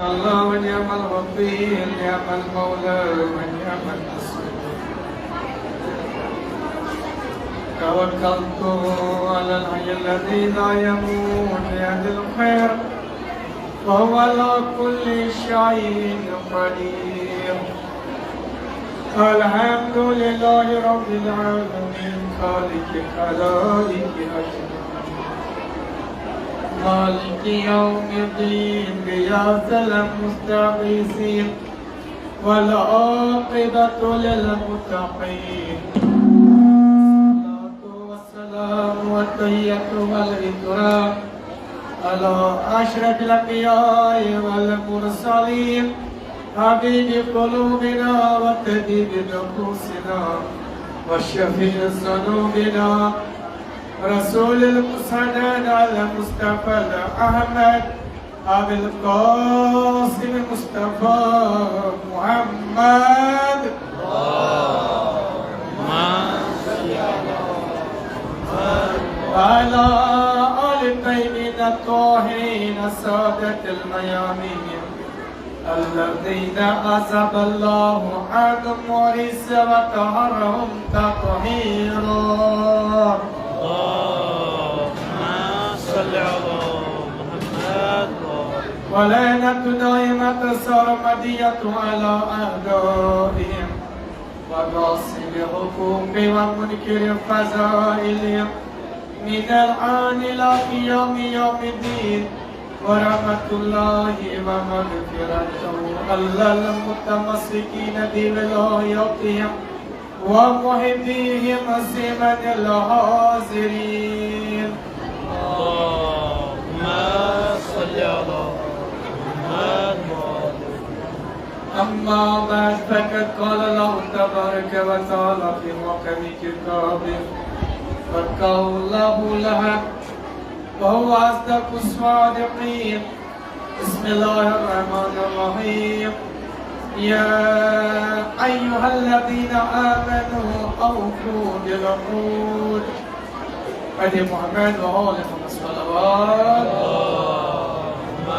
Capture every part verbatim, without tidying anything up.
الله ونعم الوكيل، نعم المولى ونعم النصير. توكلت على الحي الذي لا يموت بيده الخير، وهو على كل شيء قدير. الحمد لله رب العالمين، خالق الخلائق أجمعين، مالك يوم الدين، غياث المستغيثين، والعاقبة للمتقين. الصلاة والسلام والتحية والإكرام على أشرف الأنبياء والمرسلين، حبيب قلوبنا وطبيب نفوسنا وشفيع ذنوبنا، رسول المسند المصطفى الأحمد، أبي القاسم مصطفى محمد، وعلى آل الطيبين الطاهرين السادة الميامين، الذين أذهب الله عنهم الرجس وطهرهم تطهيرا. اللهم صل على محمد. ولعنة دائمة سرمدية على أعدائهم وغاصب حقوق ومنكر فضائلهم من الآن إلى قيام يوم الدين، ورحمة الله ومغفرته على المتمسكين بولايتهم ومحبيهم سيما الحاضرين. اللهم صل على محمد. أما بعد، فقد قال الله تبارك وتعالى في محكم كتابه وقوله الحق وهو أصدق الصادقين. بسم الله الرحمن الرحيم. يا أيها الذين آمنوا أوفوا بالعقود. على محمد وآل محمد صلوات. اللهم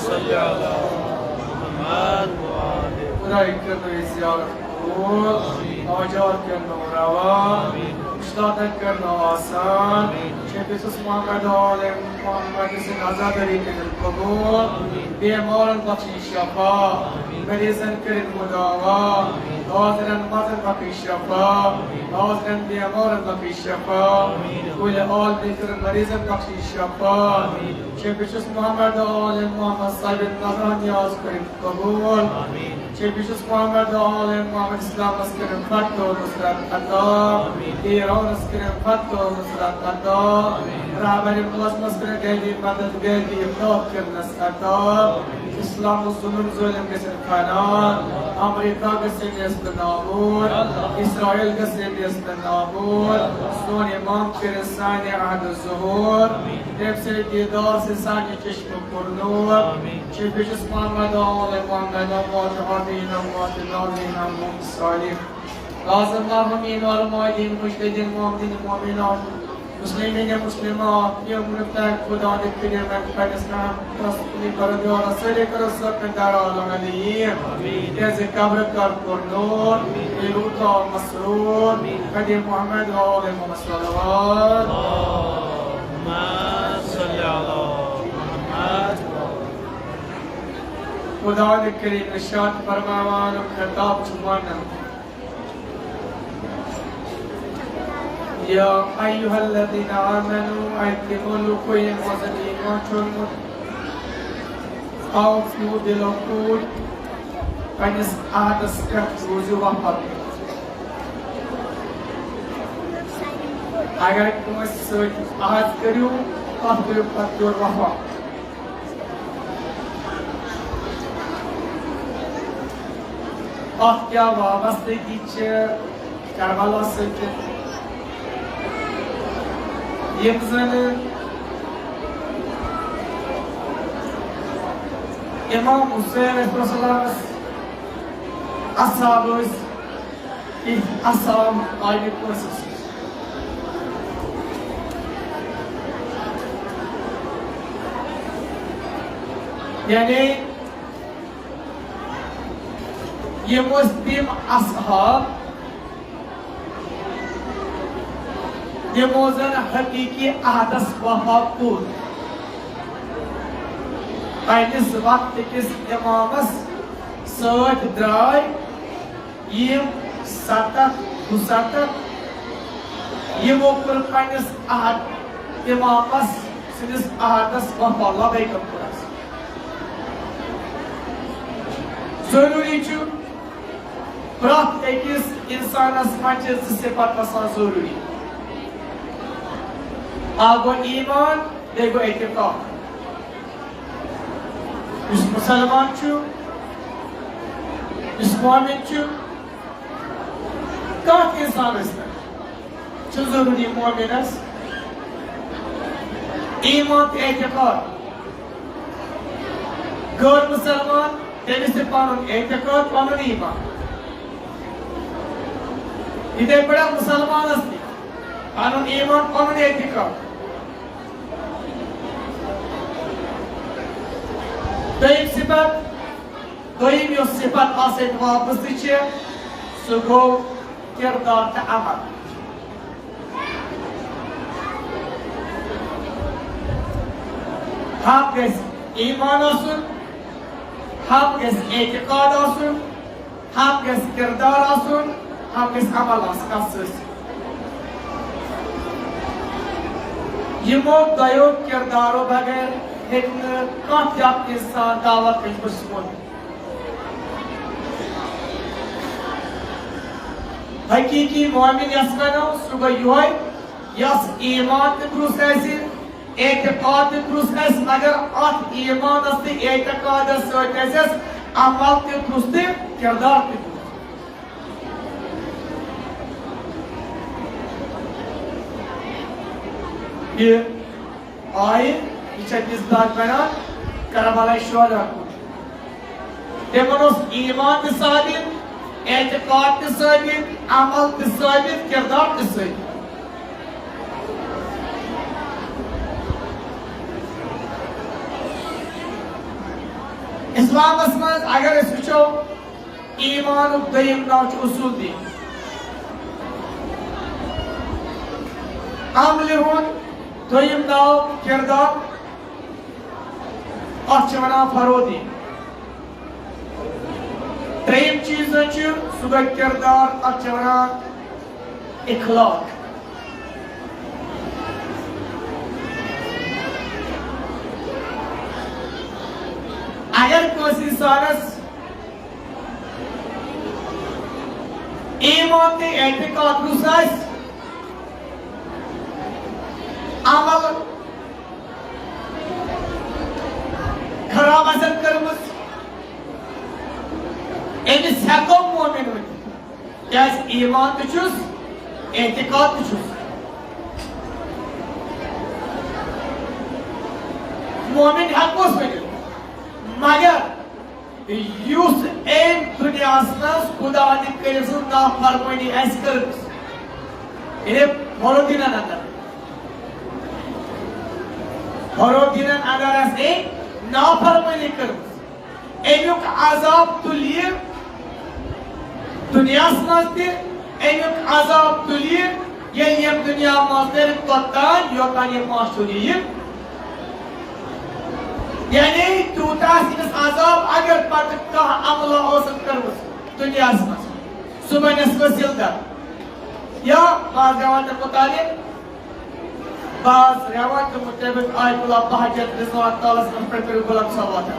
صل على محمد وآل. خدای کٔرِنۍ زیارت قبول، آمین۔ حاجات کٔرِنۍ روا، آمین۔ مشکلات کٔرِنۍ آسان، آمین۔ شفیع محمد آل محمد سٕنٛز عزاداری کٔرِنۍ قبول، آمین۔ بیمارن بخشِنۍ شفا، آمین۔ مریضن کٔرِنۍ مداوا، آمین۔ حاضرن مزن بخشِنۍ شفا، آمین۔ حاضرن بیمارن بخشِنۍ شفا، آمین۔ کل عالم کٔرِنۍ مریضن بخشِنۍ شفا، آمین۔ شفیع محمد آل محمد صاحب نظر نیاز کٔرِنۍ قبول۔ آمین۔ شفیع محمد آل محمد اسلامس کٔرِنۍ فتح و نصرت عطا۔ آمین۔ ایرانس کٔرِنۍ فتح و نصرت عطا۔ آمین۔ رہبر ملت مس کٔرِنۍ غیبی مدد، غیبی امداد کٔرنس عطا۔ آمین۔ اسلام و ظلم ظالم گژھن فنا۔ امریکہ گژھِ نیست نابود۔ اسرائیل گژھِ نیست نابود۔ سون امام کٔرِنۍ سانہِ عہد ظہور۔ آمین۔ تٔمۍ سٕنٛدِ دیدار سۭتۍ سانہِ چشم پُرنور۔ آمین۔ شفیع محمد آل محمد، اموات حاضرین، اموات ناظرین، اموات صالح، اعظم مرحومین، علماء دین، مجتہدین، مؤمنین، مؤمنات، مسلمین، مسلمات، یِم مُلک تہٕ خدا دِ کٔرِتھ وۄنۍ پننِس رحمتس کُن پروردگار سٲری کرو سۄ پٮ۪ٹھ دار عالم علیہم۔ آمین۔ تِہنٛزِ قبرٕ کر پُرنور، آمین۔ روٗح تھاو مسرور، آمین۔ خدیو محمد و آل محمد صلوات۔ اللهم صل على محمد۔ خدا دِ کٔرِتھ ارشاد فرماوان، خطاب چھُ ونان، یا ایھا الذین آمنو، اے تِمو لوٗکو یِمو زن ایمان چھُ اوٚنمُت، اوفوا بالعقود، پننِس عہدس پٮ۪ٹھ روٗزِو وفا۔ اگر کٲنٛسہِ سۭتۍ عہد کٔرِو، تتھ کٔرِو پتہٕ یورٕ وفا۔ اتھ کیٛاہ وابستگی چھِ کربلا سۭتۍ؟ یِم زن امام حسین علیہ السلامس اصحاب ٲسۍ، یِتھۍ اصحاب آیہِ نہٕ کٲنٛسہِ سۭتۍ۔ یعنی یِم ٲسۍ تِم اصحاب، یِمو زن حقیقی عہدس وفا کوٚر۔ پننِس وقتہٕ کِس امامس سۭتۍ درٛاے یِم ستتھ، دُستتھ، یِمو کوٚر پننِس عہد، امامس سٕنٛدِس عہدس وفا۔ لبیک کوٚرُس۔ ضروٗری چھُ پرٛٮ۪تھ أکِس اِنسانَس منٛز چھِ زٕ صفت آسان ضروٗری۔ اکھ گوٚو ایمان، بیٚیہِ گوٚو اعتقاد۔ یُس مُسلمان چھُ، یُس مؤمن چھُ، کانٛہہ تہِ اِنسان ٲسۍ تن، چھُ ضروٗری مؤمنَس ایمان تہٕ اعتقاد۔ غٲر مُسلمان، تٔمِس تہِ پنُن اعتقاد، پنُن ایمان۔ یِتھَے پٲٹھۍ مُسلمانَس تہِ پنُن ایمان، پنُن اعتقاد۔ دوٚیِم صفت، دوٚیِم یۄس صفت آسہِ اَتہِ واپس تہِ چھِ، سُہ گوٚو کِردار تہٕ عمل۔ حق گژھِ ایمان آسُن، حق گژھِ اعتقاد آسُن، حق گژھِ کِردار آسُن، حق گژھِ عمل آسُن، کتھ سۭتۍ سۭتۍ۔ یِمو دۄیو کِردارو بغٲر ہیٚکہِ نہٕ کانٛہہ تہِ اکھ اِنسان دعوت کٔرِتھ، بہٕ چھُس مؤمن۔ حقیقی مؤمن یس ونو، سُہ گوٚو یُہے، یس ایمان تہِ درست آسہِ، اعتقاد تہِ درست آسہِ، مگر اتھ ایمانس تہٕ اعتقادس سۭتۍ آسٮ۪س عمل تہِ درست تہٕ کردار تہِ درست۔ یہِ آیہِ، یہِ چھےٚ مصداق بنان کربلا شہدا کُن۔ تِمن اوس ایمان تہِ ثابت، اعتقاد تہِ ثٲبت، عمل تہِ ثٲبت، کردار تہِ ثٲبت۔ اسلامس منٛز اگر أسۍ وٕچھو، ایمانُک دوٚیِم ناو چھُ اصول دین۔ عملہِ ہُنٛد دوٚیِم ناو کردار، اتھ چھِ ونان فروع دین۔ ترٛیٚیِم چیٖز چھُ، سُہ گوٚو کردار، اتھ چھِ ونان اخلاق۔ اگر کٲنٛسہِ انسانس ایمان تہٕ اعتقاد درست آسہِ، عمل خراب آسن کٔرمٕژ، أمِس ہٮ۪کو مومن ؤنِتھ، کیازِ ایمان تہِ چھُس، اعتقاد تہِ چھُس۔ مومن ہٮ۪کوس ؤنِتھ، مگر یُس أمۍ دُنیاہَس منٛز خدا تہٕ کٔرِتھ سٕنٛز نافرمٲنی آسہِ کٔرمٕژ، یعنی فروع دینن اندر، فروع دینن اندر آسہِ أمۍ نافرمٲنی کٔرمٕژ، اَمیُک عذاب تُلہِ یہِ دُنیاہَس منٛز تہِ، اَمیُک عذاب تُلہِ یہِ ییٚلہِ ییٚمہِ دُنیا منٛز نیرِ توٚتام، یوٚتام یہِ محشر یِیہِ۔ یعنی تیوٗتاہ آسہِ أمِس عذاب، اگر پتہٕ کانٛہہ عملہ اوسُن کٔرمٕژ دُنیاہَس منٛز، سُہ بنٮ۪س وسیٖلہٕ در۔ یا بعض رٮ۪وایتن مُطابِق، بعض رٮ۪وایتن مُطٲبِق آیت اللہ بہجت رضوان تعالیٰ ہَس منٛز پٮ۪ٹھ کٔرِو بُلند صلوات۔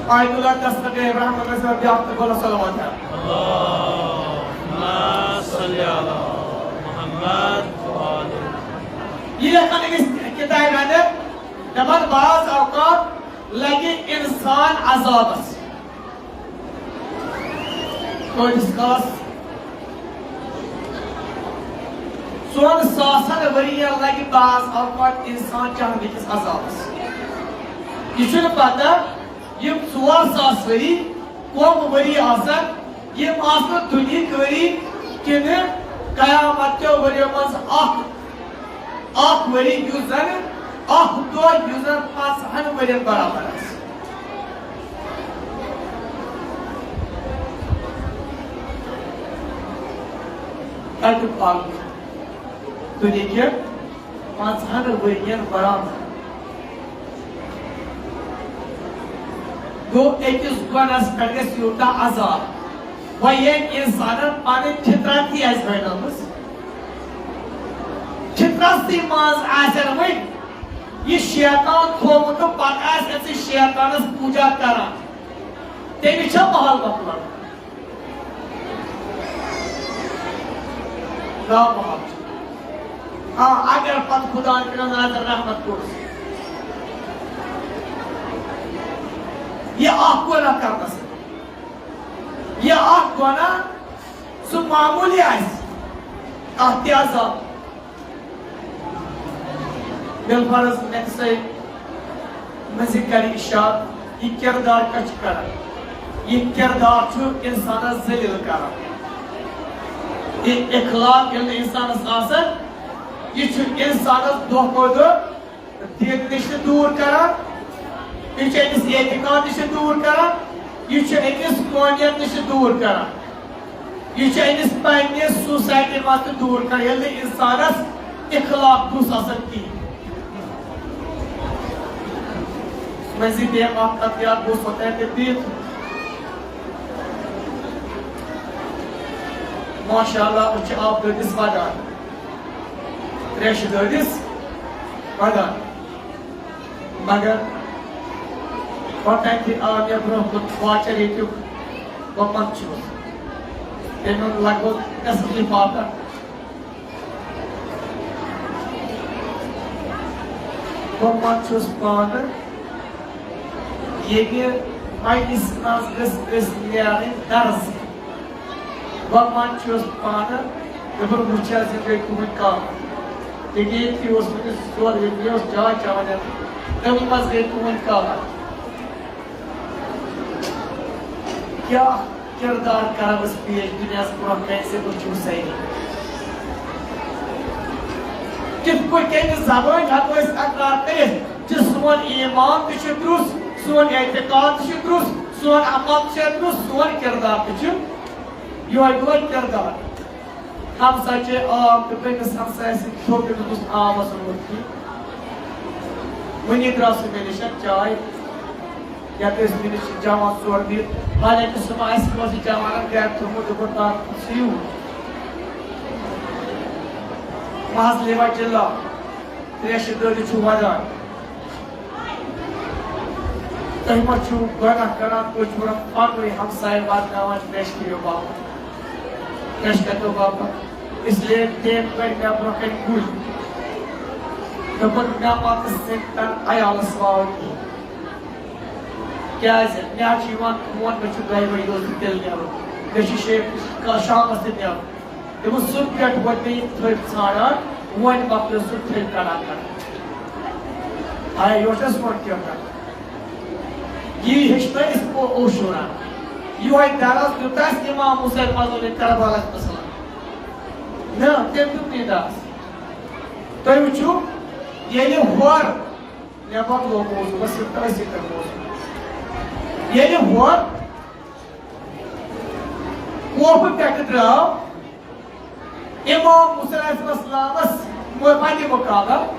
آیت اللہ دستگاہ رحمت گژھِ وۄنۍ بیٛاکھ تہٕ بولو صلوات۔ اللہم صل علی محمد و آل۔ یہِ لیکھان أکِس کِتابہِ اندر، دپان بعض اوقات لگہِ انسان عذابس۔ کۭتِس کالس؟ ژۄن ساسن ؤرین لگہِ بعض اوقات انسان جہنمہٕ کِس عذابس۔ یہِ چھُنہٕ پتہ، یِم ژور ساس ؤری کۄم ؤری آسن، یِم آسن دُنہِکۍ ؤری کِنہٕ قیامت کیو ؤریو منٛز اکھ، اکھ ؤری یُس زن اکھ دۄہ یُس زن پانٛژہن ؤرین برابر آسہِ۔ تتیُک اکھ دۄہ۔ دُنیہکہِ پانٛژہن ؤرین برابر۔ گوٚو، أکِس گۄنہس پٮ۪ٹھ گژھِ یوٗتاہ عذاب۔ وۄنۍ ییٚمۍ انسانن پنٕنۍ فطرت تہِ آسہِ بنٲومٕژ، فطرتسٕے منٛز آسن وۄنۍ یہِ شیطان تھوٚومُت تہٕ پتہٕ آسہِ أمۍ سٕے شیطانس پوٗجا کران، تٔمِس چھا محل مۄکلان؟ نا محل چھُ۔ آ، اگر پتہٕ خداے تعالیٰ نظر رحمت کوٚرُس، یہِ اکھ گۄناہ کرنس، یہِ اکھ گۄناہ سُہ معموٗلی آسہِ، تتھ تہِ عذاب۔ بالفرض مےٚ تہِ سۭتۍ مٔنٛزۍ کرِ اشارٕ، یہِ کردار کیٛاہ چھُ کران؟ یہِ کردار چھُ انسانس ذلیل کران۔ یہِ اخلاق ییٚلہِ نہٕ انسانس آسان، یہِ چھُ انسانس دۄہ کھۄتہٕ دۄہ دین نِش تہِ دوٗر کران، یہِ چھُ أمِس اعتقاد نِش تہِ دوٗر کران، یہِ چھُ أمِس قومیت نِش تہِ دوٗر کران، یہِ چھُ أمِس پننہِ سوسایٹی منٛز تہِ دوٗر کران، ییٚلہِ نہٕ انسانس اخلاق گوٚژھ آسُن کِہیٖنۍ۔ مٔنٛزی بیٚیہِ اکھ کتھ یاد گوٚژھ اوتام تہِ دِتھ۔ ماشاء اللہ، أسۍ چھِ آبہٕ دٲدِس ودان۔ ترٛیشہِ دٲدِس ودان۔ مگر پتہٕ تہِ آو مےٚ برونٛہہ کُن واچر ییٚتیُک، بہٕ پتہٕ چھُس۔ تٔمۍ اوٚن لگ بگ نصف لفافہٕ۔ بہٕ پتہٕ چھُس پانہٕ ییٚمہِ پننِس منٛز گٔژھ أسۍ نیرٕنۍ درس۔ بہٕ منٛد چھُس پانہٕ، دوٚپُن، وٕچھ حظ، یہِ گٔے تُہٕنٛدۍ کامہِ۔ یہِ گٔے ییٚتھی اوس وٕنہِ سورُے، ییٚتھی اوس چاے چٮ۪وان یَتھ، تَمہِ منٛز گٔے تُہٕنٛدۍ کامہِ۔ کیٛاہ کِردار کَرو أسۍ پیش دُنیاہَس برونٛہہ کَنہِ زِ وٕچھِو سٲری؟ کِتھ پٲٹھۍ کَمہِ زبٲنۍ ہٮ۪کو أسۍ اقرار کٔرِتھ زِ سون ایمان تہِ چھُ درُست، سون اعتقاد تہِ چھُ درُست، سون عمل تہِ چھُ درُست، سون کِردار تہِ چھُ یِہوٚے گوٚو کِردار۔ ہمساے چھے آب تہٕ بیٚکِس ہمسایَس سۭتۍ تھوٚو تٔمِس گوٚژھ آب آسُن ووٚتھمُت۔ وٕنی درٛاو سُہ مےٚ نِش چاے، یَتھ أسۍ مےٚ نِش چھِ جوان ژور بِہِتھ، حالانکہِ سُہ ما آسہِ کٲنٛسہِ جوانَن گَرِ تھوٚومُت، دوٚپُن، "تَتھ سُہ یوٗت۔ محض لیوا چِلہ، ترٛیشہِ دٲدِتھ چھُ وَدان۔" تُہۍ ما چھِو گۄناہ کران؟ تُہۍ چھِو وَنان پَنٕنُے ہمسایہِ واتناوان ترٛیش چیٚیو باپتھ، ترٛیش کَتیو باپتھ۔ اس لیے تٔمۍ کٔڑۍ مےٚ برٛونٛہہ کَنہِ کُلۍ۔ دوٚپُن، "مےٚ ما تہٕ سۭتۍ تَن عیالَس واو کِہیٖنۍ۔ کیٛازِ مےٚ حظ چھُ یِوان فون، مےٚ چھُ دۄیہِ بَجہِ دۄہ تہِ تیٚلہِ نیرُن، مےٚ چھُ شیٚیہِ، شامَس تہِ نیرُن۔" دوٚپُن، "سُہ پٮ۪ٹھ ووت مےٚ یہِ تھٔپۍ ژھانٛڈان، وۄنۍ مۄکلیو سُہ تھٔپۍ کَڑان کَڑان۔" ہاے، یورٕ چھَس وۄنۍ کیٛاہ کَران؟ یی ہیٚچھنٲے أسۍ او-، اوشوٗرا۔ یِہوٚے درس دیُت اَسہِ اِمام حُسین مظلوٗم کربلاہَس منٛز۔ نہ، تٔمۍ دیُت نہٕ یہِ درس۔ تُہۍ وٕچھِو، ییٚلہِ ہورٕ، مےٚ بدلو موضوع، بہٕ صرف تٔتھۍ سۭتۍ کرٕ موضوع۔ ییٚلہِ ہورٕ کوفہٕ پٮ۪ٹھٕ درٛاو اِمام حُسین علیہ السلامَس مو-، مَدِ مُقابلہ۔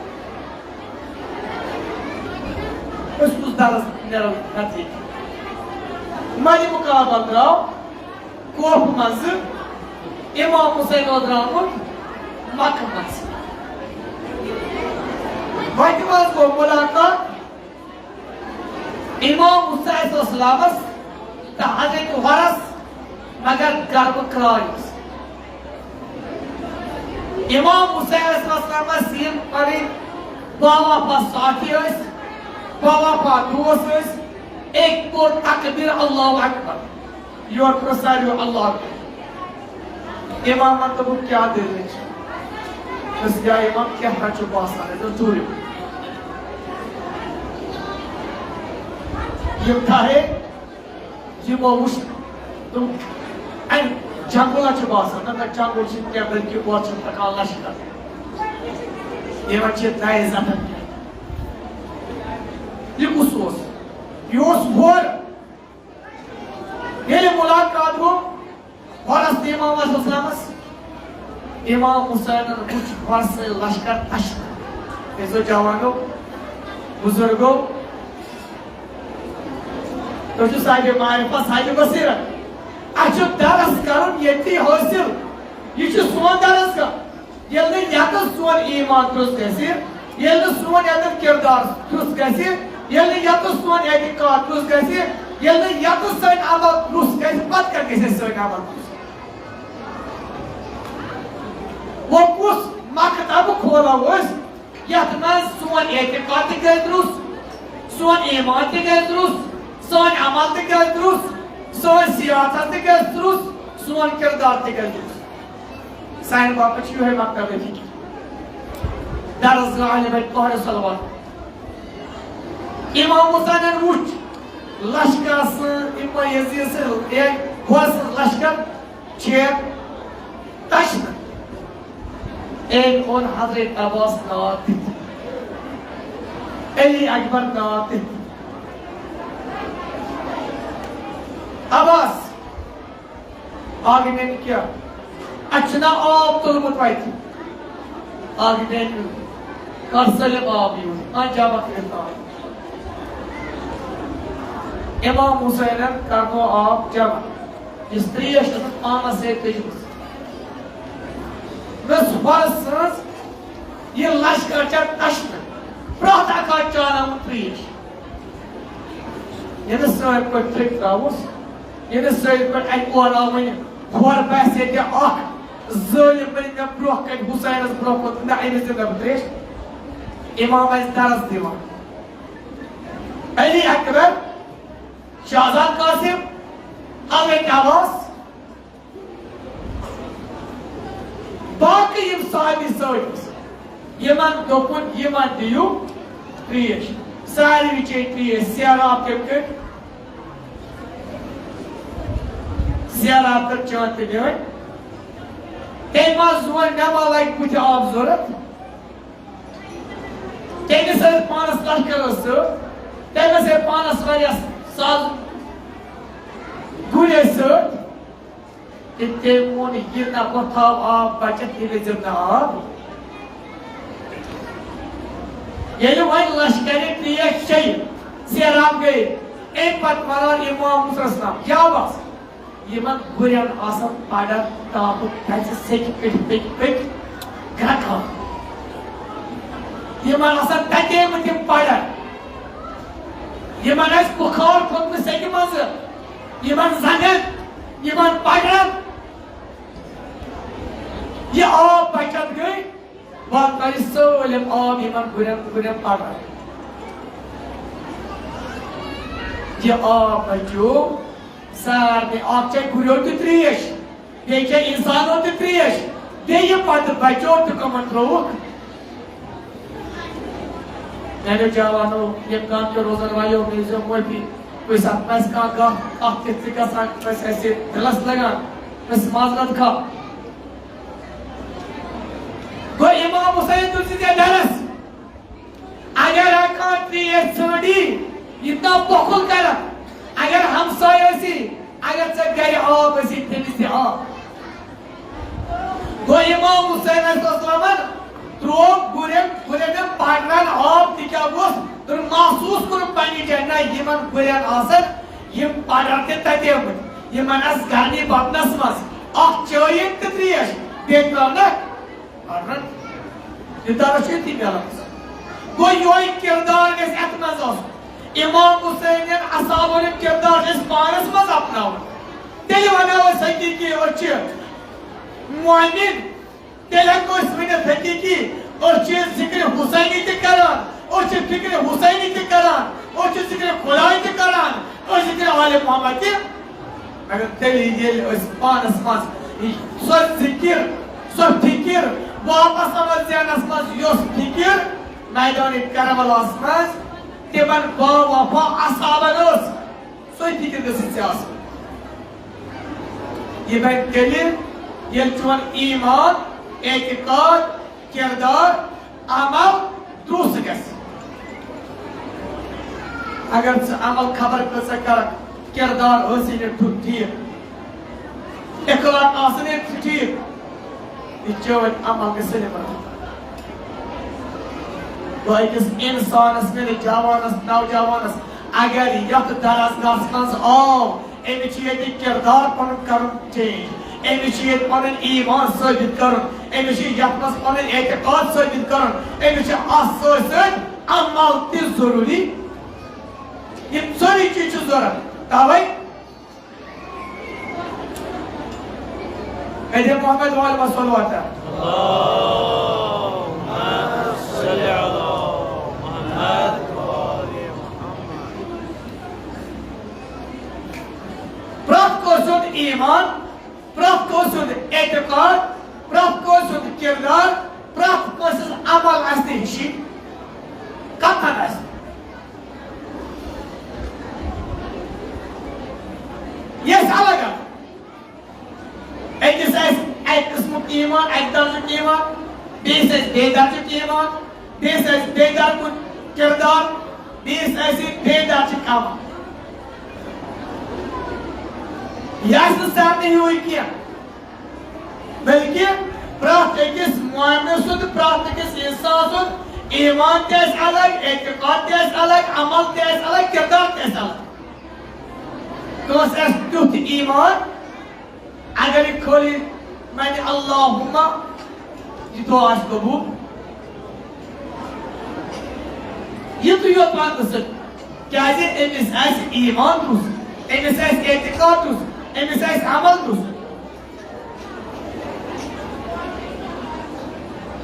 أسۍ کُس درس نیرو نتیجہ؟ مَدِ مُقابلہ درٛاو کوفہٕ منٛزٕ، اِمام حُسین اوس درٛامُت مکہٕ منٛز۔ وَتہِ منٛز گوٚو مُلاقات۔ اِمام حُسین علیہ السلامَس تہٕ حضرت عمرَس، مگر گرمہٕ کرٛاے اوس۔ اِمام حُسین علیہ السلامَس یِم پَنٕنۍ باوفا ساتھی ٲسۍ، باوفا دوس ٲسۍ، أکۍ کوٚر تکبیٖر، اللہ اکبر۔ یورٕ کوٚر ساروِیو اللہ اکبر۔ اِمامَن دوٚپُکھ، "کیٛاہ دٔلیٖل چھِ؟" دوٚپُس، "یا اِمام، کینٛہہ تام چھُ باسان، اَسہِ اوس ژوٗرِ یِم تھاہے یِمو وٕچھ، دوٚپُکھ، اَمہِ جنٛگلہ چھُ باسان، نہ، نہ، جنٛگل چھُنہٕ کینٛہہ، بلکہِ اورٕ چھُ پَکان لَشکر۔ یِمَن چھِ نَیہِ زَتَن پٮ۪ٹھ۔" یہِ کُس اوس؟ یہِ اوس ہورٕ۔ ییٚلہِ مُلاقات گوٚو ہورس تہٕ امام علیہ السلامس، امام حسینن وُچھ ہورٕ سٕے لشکر تشنہٕ۔ عزیزو جوانو، بزرگو، تُہۍ چھِو صاحب معرفت، صاحب بصیرت۔ اَسہِ چھُ درس کرُن ییٚتی حٲصِل۔ یہِ چھُ سون درس گاہ۔ ییٚلہِ نہٕ ییٚتٮ۪تھ سون ایمان درست گژھِ، ییٚلہِ نہٕ سون ییٚتٮ۪تھ کردار درست گژھِ، ییٚلہِ نہٕ ییٚتٮ۪تھ سون اعتقاد درست گژھِ، ییٚلہِ نہٕ ییٚتٮ۪تھ سٲنۍ عمل درست گژھِ، پتہٕ کتہِ گژھِ اَسہِ سٲنۍ عمل درست؟ وۄنۍ کُس مکتب کھولو أسۍ، یتھ منٛز سون اعتقاد تہِ گژھِ درست، سون ایمان تہِ گژھِ درست، سٲنۍ عمل تہِ گژھِ درست، سٲنۍ سیاست تہِ گژھِ درست، سون کردار تہِ گژھِ درست؟ سانہِ باپتھ چھُ یِہوٚے مکتبِ فکر۔ درس گاہ اہلِ بیت طاہرِ صلوات۔ امام حسینن وُچھ لشکر سٕنٛز، امام یزید سٕنٛز، اے، ہورٕ سٕنٛز لشکر چھِ تشنہٕ۔ أمۍ اوٚن حضرت عباس ناد دِتھ، علی اکبر ناد دِتھ۔ عباس، اکھ گٔے مےٚ کیٛاہ؟ اَتہِ چھُنہ آب تُلمُت وَتہِ؟ اکھ گٔے مےٚ کَر سٲلِم آب یوٗز، کانٛہہ جمع کٔرِتھ آب۔ امام حسینن کرنو آب جمع، یُس ترٛیش ٲسٕس پانس سۭتۍ تُجمٕژ۔ مےٚ ٲس ہۄرٕ سٕنٛز یہِ لشکر چھےٚ تشنہٕ، پرٛٮ۪تھ اکھ آسہِ چاناوُن ترٛیش۔ ییٚلہِ سٲنۍ پٲٹھۍ فِکر ترٛاوُس، ییٚلہِ سٲنۍ پٲٹھۍ اَتہِ اورٕ آو وۄنۍ، ہورٕ باسہِ ییٚتہِ اکھ ظٲلِم بَنہِ مےٚ برٛونٛہہ کَنہِ حُسینَس برٛونٛہہ کُن، نہ، أمِس دِمہٕ بہٕ ترٛیش۔ اِمام آسہِ درس دِوان۔ علی اکبر، شاہزاد قاسم، حضرت عباس، باقٕے یِم صحابی سۭتۍ ٲسۍ، یِمن دوٚپُن، یِمن دِیِو ترٛیش۔ ساروی چے ترٛیش، سیراب تٔمۍ کٔرۍ، سیراب تہٕ چٲنۍ تہٕ میٲنۍ۔ تٔمۍ ما زون، مےٚ ما لگہِ بُتھِ آب ضوٚرتھ؟ تٔمِس ٲسۍ پانس لشکر ٲس سۭتۍ، تٔمِس ٲسۍ پانس واریاہ ساز گُرۍ ٲسۍ سۭتۍ۔ تہٕ تٔمۍ ووٚن، یہِ نہ بہٕ تھاو آب بچت، یہِ گٔژھِم نہٕ آب۔ ییٚلہِ وۄنۍ لشکرِ ترٛیش چیٚیہِ، سیراب گٔیہِ، اَمہِ پتہٕ ونان امام حسنس نام، یا بس، یِمن گُرٮ۪ن آسن پڑر ٹاپہٕ تھزِ سیٚکہِ پٮ۪ٹھ پٔکۍ پٔکۍ گرٛکان۔ یِمن آسن تتے مٕتۍ یِم پڑر۔ یِمن آسہِ بُخار کھوٚتمُت سیٚکہِ منٛزٕ۔ یِمن زنٛگن، یِمن پڑرن۔ یہِ آب بچت گٔے، وۄنۍ ترِ سٲلِم آب یِمن گُرٮ۪ن، گُرٮ۪ن پڑرن۔ یہِ آب بچیو سارنٕے، اکھ چھےٚ گُریو تہِ ترٛیش، بیٚیہِ چھےٚ اِنسانو تہِ ترٛیش، بیٚیہِ پتہٕ بچو تہِ کٕمن ترٛووُکھ؟ میانیو جوانو، یِم گامہٕ کیو روزن والیو، مےٚ ٲسۍزیو معٲفی، کُنہِ ساتہٕ آسہِ کانٛہہ کتھ تِژھ تہِ گژھان، کٲنٛسہِ آسہِ دِلس لگان، أسۍ معذرت خواہ۔ گوٚو امام حسین دیُت ژےٚ درس۔ اگر ہا کانٛہہ ترٛیش ژھانٛڈی، یہِ تام بۄکُل کرکھ۔ اگر ہمسایہِ ٲسی، اگر ژےٚ گرِ آب ٲسی، تٔمِس دِ آب۔ گوٚو امام حسین علیہ السلامن ترٛوو گُرٮ۪ن، گُرٮ۪ن پڑرن آب، تہِ کیٛاہ گوٚژھ؟ تہٕ محسوٗس کوٚرُکھ پننہِ جایہِ، نہ، یِمن گُرٮ۪ن آسن یِم پڑر تہِ تتے مٕتۍ، یِمن آسہِ گرمی بدنس منٛز اکھ چٲیِن تہٕ ترٛیش، بیٚیہِ ترٛاونکھ پڑرن۔ یہِ درس چھُ ییٚتی میلان۔ گوٚو یِہوٚے کردار گژھِ اتھ منٛز آسُن۔ امام حسین نٮ۪ن اصحابن ہُنٛد کردار چھُ اَسہِ پانس منٛز اپناوُن۔ تیٚلہِ ونو أسۍ حقیقی، أسۍ چھِ مؤمن۔ تیٚلہِ ہٮ۪کو أسۍ ؤنِتھ حقیقی، أسۍ چھِ ذکرِ حسینی تہِ کران، أسۍ چھِ فکرِ حسینی تہِ کران، أسۍ چھِ ذکرِ خداے تہِ کران، أسۍ چھِ ذکرِ آلِ محمد تہِ۔ مگر تیٚلہِ ییٚلہِ أسۍ پانس منٛز سۄ ذکر، سۄ فکر واپس اَنو ذہنس منٛز، یۄس فکر میدانِ کربلاہس منٛز تِمن باوفا اصحابن ٲس، سۄے فکر گٔژھٕے ژےٚ آسٕنۍ۔ یہِ بنہِ تیٚلہِ، ییٚلہِ چون ایمان، اعتقاد، کردار، عمل درست گژھِ۔ اگر ژٕ عمل خبر کۭژاہ کرکھ، کردار ٲسی نہٕ ٹھُک ٹھیٖک، اخلاق آسہٕ نہٕ ٹھیٖک، یہِ چٲنۍ عمل گژھِ نہٕ برابر۔ گوٚو أکِس انسانس، میٲنِس جوانس، نوجوانس، اگر یتھ درسگاہس منٛز آو، أمِس چھُ ییٚتہِ کردار پنُن کرُن change، أمِس چھُ ییٚتہِ پنُن ایمان ثٲبت کرُن، أمِس چھُ یتھ منٛز پنُن اعتقاد ثٲبت کرُن، أمِس چھُ اتھ سۭتۍ سۭتۍ عمل تہِ ضروٗری۔ یِم سٲری چیٖز چھِ ضروٗرت۔ توے ادے محمد وال وسلوات۔ پرٛٮ۪تھ کٲنٛسہِ ہُنٛد ایمان، پرٛٮ۪تھ کٲنٛسہِ ہُنٛد اعتقاد، پرٛٮ۪تھ کٲنٛسہِ ہُنٛد کردار، پرٛٮ۪تھ کٲنٛسہِ ہٕنٛز عمل آسہِ نہٕ ہِشی، کتھن آسہِ نہٕ۔ یہِ آسہِ الگ الگ۔ أکِس آسہِ اَکہِ قٕسمُک ایمان، اَکہِ درجُک ایمان، بیٚیِس آسہِ بیٚیہِ درجُک ایمان، بیٚیِس آسہِ بیٚیہِ درجُک کردار، بیٚیِس آسہِ بیٚیہِ درجُک عمل۔ یہِ آسہِ نہٕ سارنٕے ہیوٗے کینٛہہ، بلکہِ پرٛٮ۪تھ أکِس مؤمنہٕ سُنٛد، پرٛٮ۪تھ أکِس اِنسان سُنٛد ایمان تہِ آسہِ الگ، اعتقاد تہِ آسہِ الگ، عمل تہِ آسہِ الگ، کردار تہِ آسہِ الگ۔ کٲنٛسہِ آسہِ تیُتھ ایمان، اگر یہِ خٲلی وَنہِ اللہُمہ، یہِ دُعا آسہِ قبوٗل۔ یِتُے یوت وَننہٕ سۭتۍ، کیٛازِ أمِس آسہِ ایمان درُست، أمِس آسہِ اعتقاد درُست، أمِس آسہِ عمل درُست۔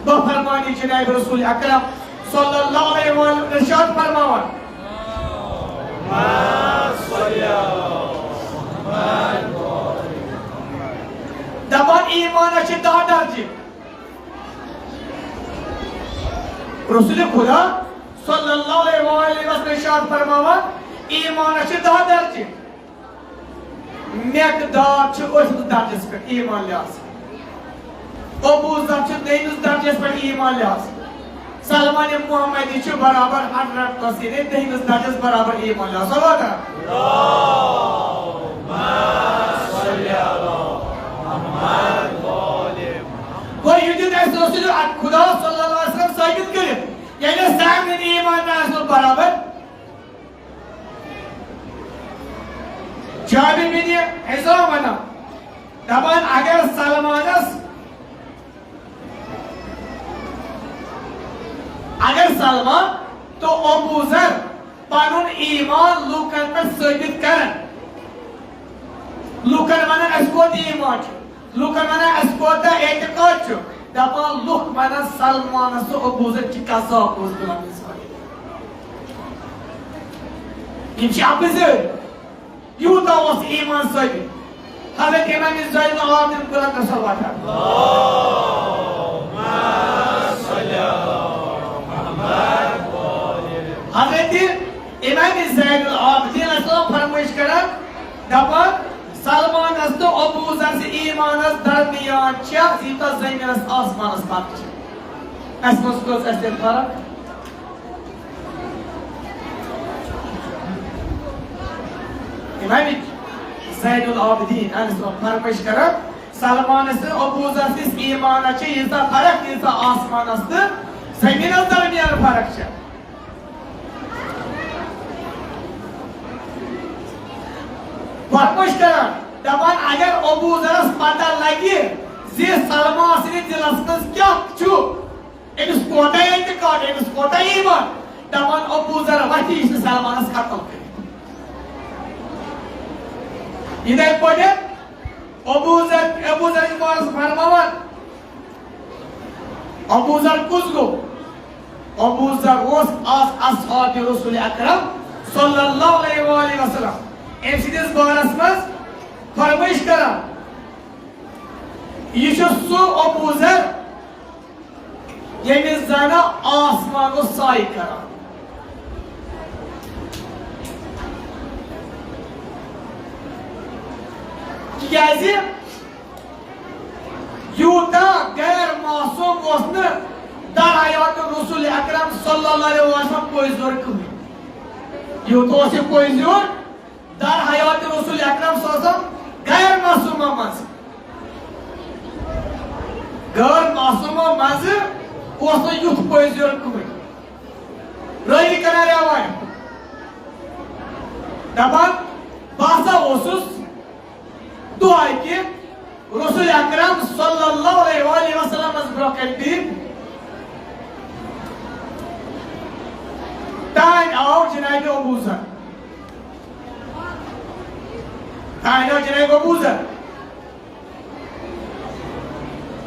بہٕ فرمانی جناب رسول اکرم صلی اللہ علیہ وسلم ارشاد فرماوان، دپان ایمانس چھِ دَہ درجہِ۔ رسول خدا صلی اللہ علیہ وسلم ارشاد فرماوان، ایمانس چھِ دَہ درجہِ۔ مقداد چھُ ٲٹھمِس درجس پٮ۪ٹھ ایمان لحاظ۔ ابو ذر چھُ دٔہمِس درجس پٮ۪ٹھ ایمان لحاظ۔ سلمان محمدی چھُ برابر حضرت حسین دٔہمِس درجس برابر ایمان لحاظ۔ صلوات۔ گوٚو یہِ دیُت اَسہِ رسول خدا صلی اللہ علیہ وسلم ثٲبت کٔرِتھ، ییٚلہِ سانہِ ایمان آسہِ نہٕ برابر۔ جابر بن حزام ونان، دپان اگر سلمانس، اگر سلمان تو ابو ذر پنُن ایمان لوٗکن پٮ۪ٹھ ثٲبت کرن، لوٗکن ونن اسہِ کوٚت ایمان چھُ، لوٗکن ونان، "اسہِ کوتاہ اعتقاد چھُ؟" دپان، لُکھ ونان، "سلمانس تہٕ ابوذر چھِ کذاب، اوس غلام اسماعیل۔" یِم چھِ اپُزٲرۍ۔ یوٗتاہ اوس ایمان ثٲبت۔ حضرت امام زین العابدین قرآن کا صلوات۔ حضرت امام زین العابدین ٲسۍ فرمٲیش کران، دپان، سلمانس تہٕ ابو ذر سٕنٛدِ ایمانس درمیان چھےٚ یوٗتاہ زٔمیٖنس آسمانس فرق چھِ۔ اَسہِ منٛز کٔژ اَسہِ تیٚلہِ فرق؟ امام زین العابدین ٲسۍ فرمٲیش کران، سلمانس تہٕ ابو ذر سٕنٛدِس ایمانس چھےٚ ییٖژاہ فرق، ییٖژاہ آسمانس تہٕ زٔمیٖنس درمیان فرق چھےٚ۔ فرمٲیش کران، دپان، اگر ابو ذرس پتہ لگہِ زِ سلمان سٕنٛدِس دِلس منٛز کیٛاہ چھُ، أمِس کوتاہ اعتقاد، أمِس کوتاہ ایمان، دپان، ابو ذر وۄتھِ، یہِ چھُ سلمانس قتل کٔرِتھ۔ یِتھے پٲٹھۍ ابو ذر، ابو ذر بارس فرماوان، ابو ذر کُس گوٚو؟ ابو ذر اوس از اصحاب رسول اکرم صلی اللہ علیہ وآلہ وسلم۔ أمۍ سٕنٛدِس بارس منٛز فرمٲیش کران، یہِ چھُ سُہ ابو ذر، ییٚمِس زَنہٕ آسمان اوس سایہِ کران۔ تِکیٛازِ یوٗتاہ غیر معصوم اوس نہٕ در حیات رسول اکرم صلی اللہ علیہ وسلم پوٚز زور کٕہٕنۍ۔ یوٗت اوس یہِ پوٚز یور، در حیات رسول اکرم صلی اللہ علیہ وسلم غیر معصومہ منٛز، غٲر معصومہ منٛز اوس نہٕ یُتھ پوٚز یور کٕہٕنۍ۔ رٲوی کران رٮ۪وایت، دپان، بہٕ ہسا اوسُس دۄہ اکہِ رسول اکرم صلی اللہ علیہ وآلہ وسلمس برونٛہہ کنہِ بِہِتھ۔ تانۍ آو جناب ابو ذر۔ تانۍ آو جناب ابو ذر۔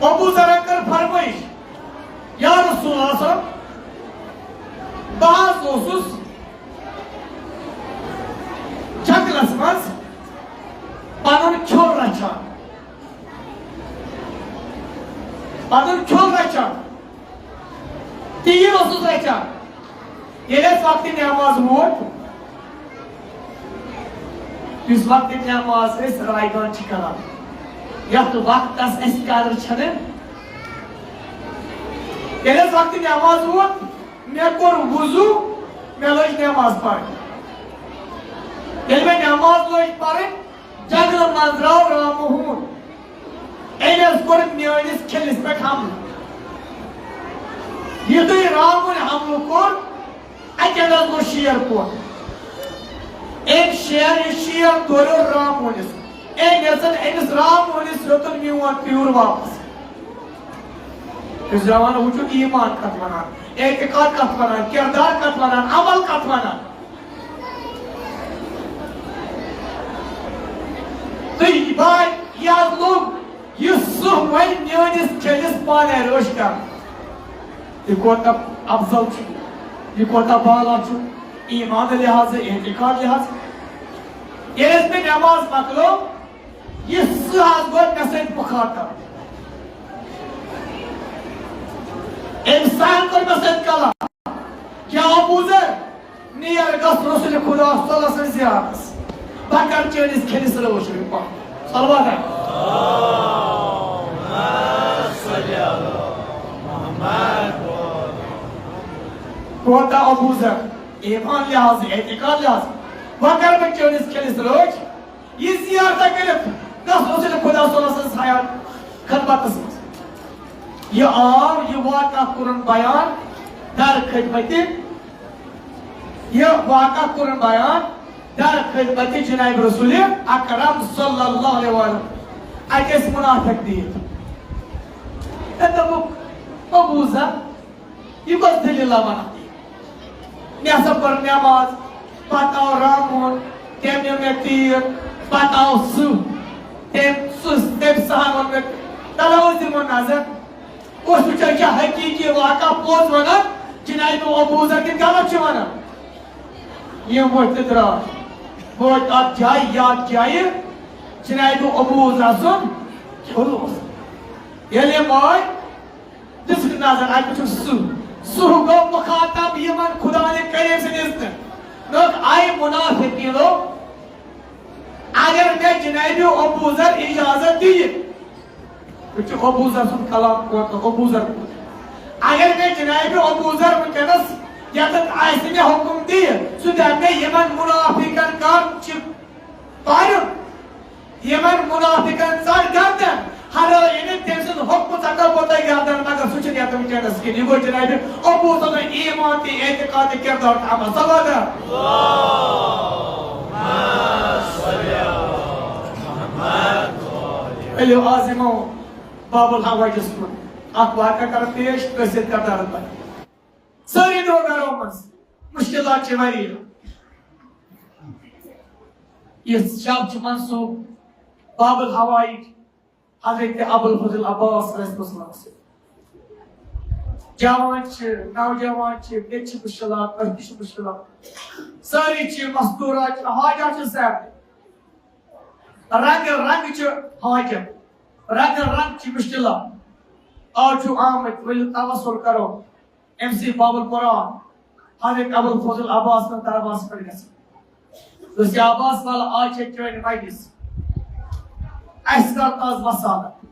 ابو ذرن کٔر فرمٲیش، یا رسول اللہ صلی اللہ علیہ وسلم، بہٕ حظ اوسُس جنگلس منٛز پنُن کھیوٚل رچھان، پنُن کھیوٚل رچھان، تیٖر اوسُس رچھان۔ ییٚلہِ اَسہِ وقتِ نٮ۪ماز ووت، یُس وقتِ نٮ۪ماز أسۍ رایگان چھِ کران، یَتھ وقتَس اَسہِ قدر چھَنہٕ، ییٚلہِ اَسہِ وقتِ نٮ۪ماز ووت، مےٚ کوٚر وضو، مےٚ لٲج نٮ۪ماز پرٕنۍ۔ ییٚلہِ مےٚ نٮ۪ماز لٲج پرٕنۍ، جنگلہٕ منٛز درٛاو رامہٕ ہوٗن۔ أمۍ حظ کوٚر میٲنِس کھِلِس پٮ۪ٹھ حملہٕ۔ یُتھُے رامہٕ ہوٗنۍ حملہٕ کوٚر، اَتہِ حظ گوٚو شیر پوٚت۔ أمۍ شیر، یہِ شیر دوریو رامہٕ ہوٗنِس۔ أمۍ ہیٚژٕن أمِس رامہٕ ہوٗنِس ہیوٚتُن میون پیوٗر واپس۔ أسۍ زانان وٕچھو ایمان کتھ ونان، اعتقاد کتھ ونان، کردار کتھ ونان، عمل کتھ ونان۔ تہٕ بھاے، یہِ حظ لوٚگ، یہِ سٕہہ وۄنۍ میٲنِس کھیٚلِس پانے رٲچھ کران۔ یہِ کوٗتاہ افضل چھُ، یہِ کوٗتاہ بالا چھُ، ایمان لحاظہٕ، اعتقاد لحاظہٕ۔ ییٚلہِ حظ مےٚ نٮ۪ماز مۄکلٲو، یہِ سٕہہ حظ گوٚو مےٚ سۭتۍ مُخاطب۔ أمۍ سٕہن کوٚر مےٚ سۭتۍ کلام، یا ابو ذر، نیر گژھ رسول خدا صلی اللہ علیہ وسلم سٕنٛز زیارتس۔ بہٕ کرٕ چٲنِس کھیٚلِس رٲچھ۔ صلوات۔ کوتاہ ابو ذر، ایمان لحاظ، اعتقاد لحاظ، وۄنۍ کرٕ بہٕ چٲنِس کھیٚلِس رٲچھ۔ یہِ زیارتہ کٔرِتھ گژھ رسول خدا صلی اللہ علیہ وسلم سٕنٛز حیات خدمتس منٛز۔ یہِ آو، یہِ واقعہ کوٚرُن بیان در خدمتِ، یہِ واقعہ کوٚرُن بیان در خدمتِ جناب رسول اکرم صلی اللہ علیہ وسلم۔ اَتہِ ٲسۍ منافق بِہِتھ۔ تہٕ دوٚپُکھ، ابو ذر، یہِ کۄس دٔلیٖلہ وَنان؟ مےٚ ہسا پٔر نٮ۪ماز، پتہٕ آو رامہٕ ہوٗن، تٔمۍ نیوٗ مےٚ تیٖر، پتہٕ آو سٕہہ، تٔمۍ سٕہہ، تٔمۍ سٕہن ووٚن مےٚ، تَلہٕ حظ دِمو نظر۔ اوس وٕچھان، یہِ چھا حقیٖقی واقعہ پوٚز وَنان، جناب ابو ذر کِنہٕ غلط چھُ وَنان؟ یِم ؤتھۍ تہٕ درٛاے۔ وٲتۍ اَتھ جایہِ، یَتھ جایہِ جناب ابو ذر سُنٛد کھیوٚل اوس۔ ییٚلہِ یِم وٲتۍ، دِژٕکھ نظر، اَتہِ وٕچھُکھ سٕہہ۔ سٕہہ گوٚو مُخاطب یِمن خداے کریم سٕنٛدِ اذنہٕ۔ دوٚپُکھ، اے منافقیٖنو، اگر مےٚ جناب ابو ذر اجازت دِیہِ، وٕچھِو ابو ذر سُنٛد کلام کوتاہ، ابو ذر کوتاہ۔ اگر مےٚ جناب ابو ذر وٕنکیٚنس ییٚتٮ۪تھ آسہِ، مےٚ حُکُم دِیہِ، سُہ دَپہِ مےٚ، یِمن منافقن کر چھِ پَرُن، یِمن منافقن ژَٹ گردن، ہرٲیِن تٔمۍ سُنٛد حُکمہٕ ژَٹو پوٚتُے گردن، مگر سُہ چھُنہٕ یَتھ وٕنکیٚنَس کِہیٖنۍ۔ یہِ گوٚو جنابِ ابو ذرُن ایمان تہِ اعتقاد تہِ کردار تہِ عمل۔ صلوات۔ ؤلِو آز یِمو باب الحوائجس کُن۔ اکھ واقعہ کرو پیش، کٲشِر کردارن پٮ۪ٹھ۔ سٲری دۄہ گرو منٛز مُشکِلات چھِ واریاہ۔ یہِ شب چھُ منسوب باب الحوائج حضرت ابوالفضل عباس رحمہ اللہ سۭتۍ۔ جوان چھِ، نوجوان چھِ، مےٚ تہِ چھِ مُشکِلات، تۄہہِ تہِ چھِ مُشکِلات۔ سٲری چھِ مستوٗرات، چھِ حاجات چھِ سارنٕے۔ رنگہٕ رنگہٕ چھِ حاجت، رنگہٕ رنگہٕ چھِ مُشکِلات۔ آز چھُ آمٕتۍ، ؤلِو توسل کرو۔ ایم سی باب القرآن، حضرت ابوالفضل عباس سٕنٛدِ دربارس پٮ۪ٹھ گژھان۔ دوٚپُس، یا عباس والا، آز چھےٚ چٲنۍ مجلس۔ اَسہِ کر تاز وسالت۔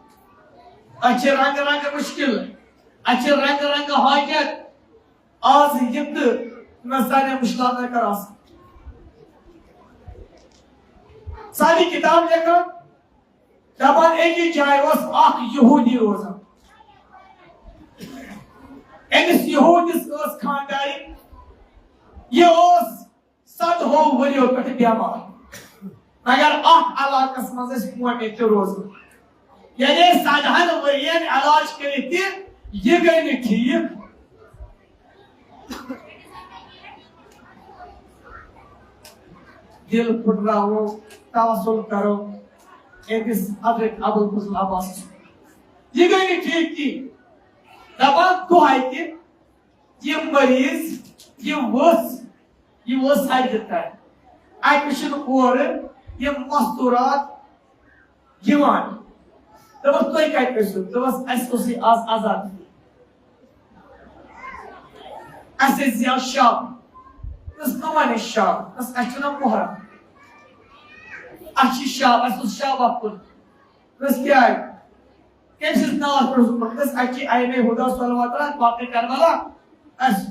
اَسہِ چھِ رنگہٕ رنگہٕ مُشکِل۔ اَسہِ چھِ رنگہٕ رنگہٕ حاجت۔ آز یہِ تہٕ نہ سانٮ۪ن مُشکِلاتن کر آسان۔ ساری کتاب لیکھان، دپان أکِس جایہِ اوس اکھ یہودی روزان۔ أمِس یہودِس ٲس خانٛدارِنۍ۔ یہِ اوس صدہو ؤرِیو پٮ۪ٹھ بٮ۪مار، مگر اتھ علاقس منٛز ٲسۍ مومن تہِ روزان۔ ییٚلہِ أسۍ سدہن ؤرین علاج کٔرِتھ تہِ یہِ گٔے نہٕ ٹھیٖک۔ دل پھٹراوو، توسل کرو أمِس حضرت ابوالفضل عباسس۔ یہِ گٔے نہٕ ٹھیٖک کِہیٖنۍ۔ دپان دۄہے تہِ یہِ مریض، یہِ ؤژھ، یہِ ؤژھ حدِ تام۔ اَتہِ چھِنہٕ اورٕ یِم مستوٗرات یِوان۔ دوٚپُس، "تُہۍ کَتہِ ٲسِو؟" دوٚپُس، "اَسہِ اوسُے آز عزا۔ اَسہِ ٲسۍ زیادٕ شب۔" دوٚپُس، "کٕمَن ٲسۍ شب؟" دوٚپُس، "اَسہِ چھُنہ محرم۔ اَسہِ چھِ شب، اَسہِ اوس شب اَکھ کوٚرمُت۔" دوٚپُس، "کیٛازِ؟" کٔمۍ سٕنٛز ناو پرٛژھُن؟ دوٚپُس، "اَسہِ چھِ ائمہ ہدیٰ صلوات رحمت باقی کربلا۔ اَسہِ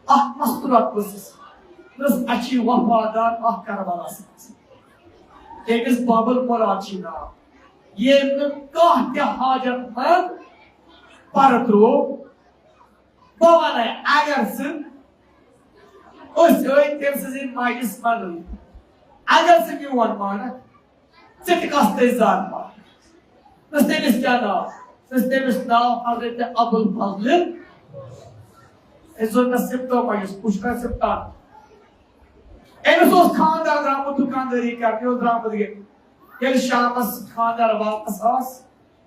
اَکھ مستوٗرات ؤژھٕس۔" دوٚپُس، "اَسہِ چھِ وفادار اَکھ کربلا سٕنٛز، تٔمِس بابل مراد چھِ ناو۔ ییٚمۍ نہٕ کانٛہہ تہِ حاجت مند پرٕ ترٛوو، بہٕ وَنَے، اگر ژٕ أسۍ ٲسۍ تٔمۍ سٕنٛزِ مجلس منٛز، اگر ژٕ میون مانکھ، ژٕ تہِ کَس تٔمۍ زان پَہَن۔" دوٚپُس، "تٔمِس کیٛاہ ناو؟" دوٚپُس، "تٔمِس ناو حضرت ابوالفضل۔" أمۍ زون مےٚ سِپٹو مجلس، پُچھ کر سِپٹان۔ أمِس اوس خانٛدار درٛامُت دُکاندٲری کرنہِ، اوس درٛامُت گرِ۔ ییٚلہِ شامَس خانٛدار واپس آس،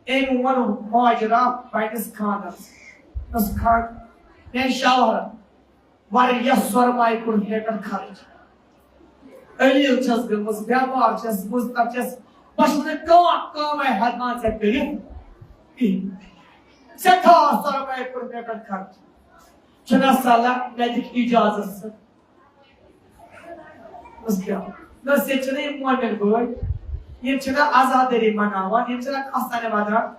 أمۍ ووٚن ماجرا پنٛنِس خانٛدارَس۔ دوٚپُس، "خان، میٛانہِ شوہر، واریاہ سۄرمایہِ کوٚر مےٚ پٮ۪ٹھ خرٕچ۔ علیل چھَس گٔمٕژ، بٮ۪مار چھَس، مُضطر چھَس، بہٕ چھُس نہٕ کانٛہہ کٲمَے ہٮ۪کان ژےٚ کٔرِتھ کِہیٖنۍ۔ سٮ۪ٹھاہ سۄرمایہِ کوٚر مےٚ پٮ۪ٹھ خرٕچ۔ چھُنہ صلاح، مےٚ دِکھ اِجازت ژٕ۔" دوٚپُس، "کیٛاہ؟" دوٚپُس، "ییٚتہِ چھِنہ یِم مومن بٲے، یِم چھِنہ عزادٲری مناوان، یِم چھِنہ کھۄژان وۄدان،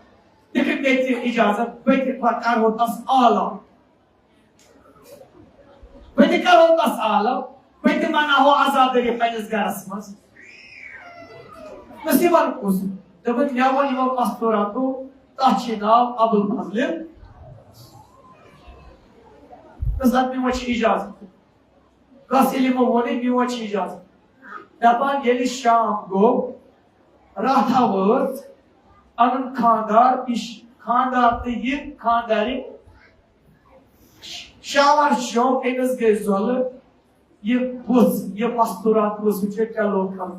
دِکھ مےٚ تہِ اِجازت، بہٕ تہِ پَتہٕ کَرٕہو تَس عالم۔" بہٕ تہِ کرو تس عالم، بہٕ تہِ مناوو عزادٲری پننِس گرس منٛز۔ دوٚپُس، "یہِ وَن کُس؟" دوٚپُن، "مےٚ ووٚن یِمو مستوٗراتو، تَتھ چھِ ناو ابوالفضل۔" دوٚپُس، "اَدٕ میون چھُ اِجازت۔ گژھ، ییٚلہِ یِمو ووٚنُے، میون چھُ اِجازت۔" دَپان، ییٚلہِ شام گوٚو، راتھا وٲژ، اَنُن خانٛدار، یہِ خانٛدار تہٕ یہِ خانٛدارِنۍ۔ شاوار شوق أمِس گٔے زۄلہٕ، یہِ پوٚژھ، یہِ مستوٗرات پوٚژھ وٕچھِتھ کیٛاہ لوٚگ کَرُن؟